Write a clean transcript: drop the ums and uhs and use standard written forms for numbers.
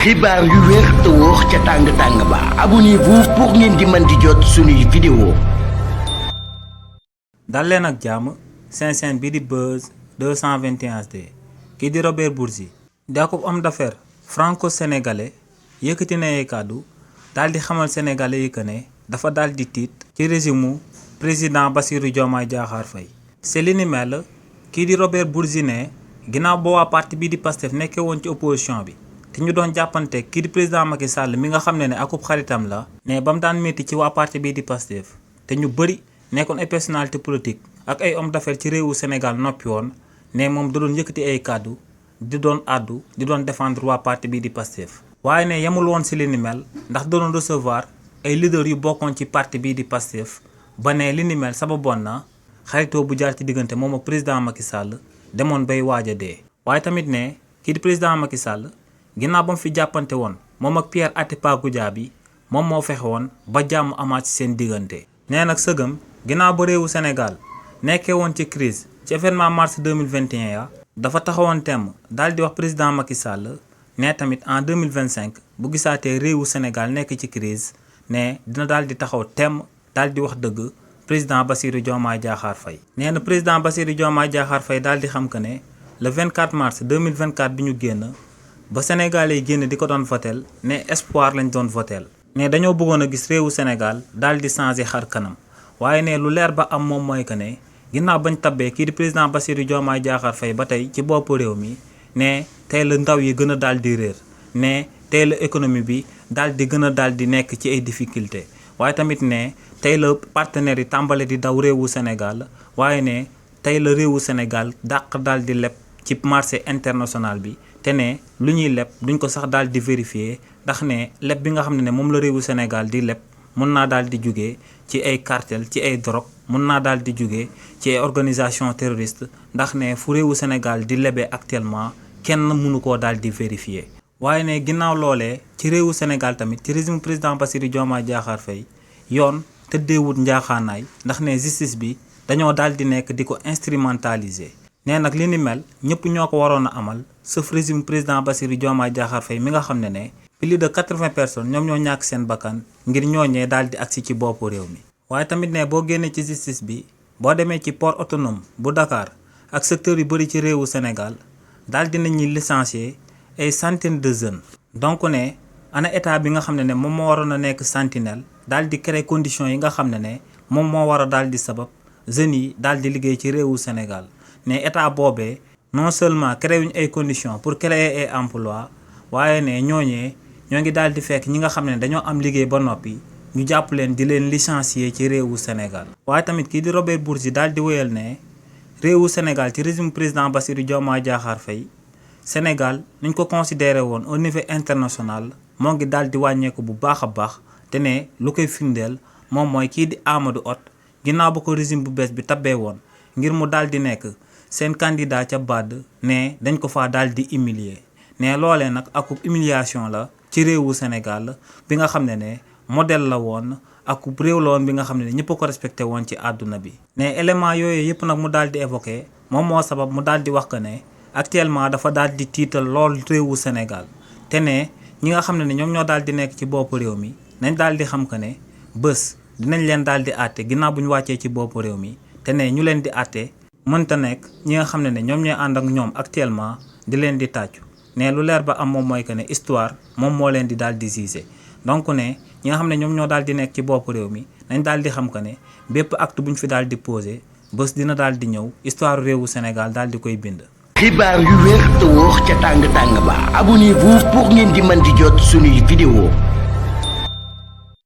xibaar yu wér te wóor ca tàng ba abonnez-vous pour ngeen di mën di jot suñuy vidéo. dal leen ak jàmm seen chaîne bi di Buzz 221HD kii di Robert Bourgi di ab homme d'affaires franco-sénégalais yëkkati na ay kàddu daal di xamal sénégalais yi que ne dafa daal di tiit ci régime mu président Bassirou Diomaye Diakhar Faye. c'est li ni mel kii di Robert Bourgi ne ginnaaw ba waa parti bii di Pastef nekkee woon ci opposition bi te ñu doon jàppante kii di président Macky Sall mi nga xam ne akub xaritam la ne ba mu daan métti ci waa parti bii di Pastef te ñu bëri nekkoon ay personnalité politique ak ay homme d'affaires ci réewu Sénégal noppi woon ne moom da doon yëkkati ay kàddu di doon àddu di doon défendre waa parti bii di Pastef. waaye ne yemul woon si li ni mel ndax da doon recevoir ay leaders yu bokkoon ci parti bii di Pastef ba ne li ni mel sababoon na xaritoo bu jaar ci diggante moom ak président Macky Sall demoon bay waaj a dee. waaye tamit ne kii di président Macky Sall ginnaaw ba mu fi jàppante woon moom ak Pierre Atepa Goudiaby moom moo fexe woon ba jàmm amaat ci seen diggante. nee nag sëgëm ginnaaw ba réewu Sénégal nekkee woon ci crise ci événement mars 2021 ya dafa taxawoon temm daal di wax président Macky Sall ne tamit en 2025 bu gisaatee réewu Sénégal nekk ci crise ne dina daal di taxaw temm daal di wax dëgg président Bassirou Diomaye Diakhar Faye. nee na président Bassirou Diomaye Diakhar Faye daal di xam que ne le 24 mars 2024 bi ñu génn ba Sénégalais yi génn di ko doon votel ne espoir lañ doon votel ne dañoo bëggoon a gis réewu Sénégal daal di changer xar kanam waaye ne lu leer ba am moom mooy que ne ginnaaw bañ tabbee kii di président Bassirou Diomaye Diakhar Faye ba tey ci boppu réew mi ne tey la ndaw yi gën a daal di réer ne tey la économie bi daal di gën a daal di nekk ci ay difficulté waaye tamit ne tey la partenaires yi tàmbale di daw réewu Sénégal waaye ne tey la réewu Sénégal dàq daal di leb ci marché international bi te ne lu ñuy leb duñ ko sax daal di vérifier ndax ne leb bi nga xam ne moom la réewu Sénégal di leb mun naa daal di jugee ci ay cartel ci ay drogue mun naa daal di jugee ci ay organisation terroriste ndax ne fu réewu Sénégal di lebee actuellement kenn mënu koo daal di vérifier. waaye ne ginnaaw loolee ci réewu Sénégal tamit ci régime président Bassirou Diomaye Diakhar Faye yoon tëddeewut njaaxaanaay ndax ne justice bi dañoo daal di nekk di ko instrumentaliser. nee nag li ni mel ñëpp ñoo ko waroon a amal sauf régime président Bassirou Diomaye Diakhar Faye mi nga xam ne plus de 80 personnes ñoom ñoo ñàkk seen bakkan ngir ñooñee daal di agsi ci boppu réew mi. waaye tamit ne boo génnee ci justice bi boo demee ci port autonome bu Dakar ak secteur yu bëri ci réewu Sénégal daal di nañuy licencier ay centaines de jeunes. donc ne ana état bi nga xam ne moom moo waroon a nekk sentinelle daal di créer conditions yi nga xam ne moom moo war a daal di sabab jeunes yi daal di liggéey ci réewu Sénégal. ne état boobee non seulement créé wuñ ay conditions pour créer ay emploi waaye ne ñooñee ñoo ngi daal di fekk ñi nga xam ne dañoo am liggéey ba noppi ñu jàpp leen di leen licencier ci réewu Sénégal. waaye tamit kii di Robert Bourgi daal di wéyal ne réewu Sénégal ci régime président Bassirou Diomaye Diakhar Faye Sénégal niñ ko considéré woon au niveau international moo ngi daal di wàññeeku bu baax a baax te ne lu koy firndeel moom mooy kii di Amadou Hott ginnaaw ba ko régime bu bees bi tabbee woon ngir mu daal di nekk seen candidat ca BAD ne dañ ko faa daal di humilier ne loolee nag akub humiliation la ci réewu Sénégal bi nga xam ne modèle la woon akub réew la woon bi nga xam ne ñëpp ko respecté woon ci àdduna bi. ne élément yooyu yëpp nag mu daal di évoqué moom moo sabab mu daal di wax que ne actuellement dafa daal di tiital lool réewu Sénégal te ne ñi nga xam ne ñoom ñoo daal di nekk ci boppu réew mi nañ daal di xam que ne bés dinañ leen daal di àtte ginnaaw bu ñu wàccee ci boppu réew mi te ne ñu leen di àtte mënta nekk ñi nga xam ne ñoom ñooy ànd ak ñoom actuellement di leen di tàccu ne lu leer ba am moom mooy que ne histoire moom moo leen di daal di juger donc ne ñi nga xam ne ñoom ñoo daal di nekk ci boppu réew mi nañ daal di xam que ne bépp acte bu ñu fi daal di posé bés dina daal di ñëw histoire réewu Sénégal daal di koy bind. xibaar yu wér te wóor ca tàng ba abonnez-vous pour ngeen di mën di jot suñuy vidéo.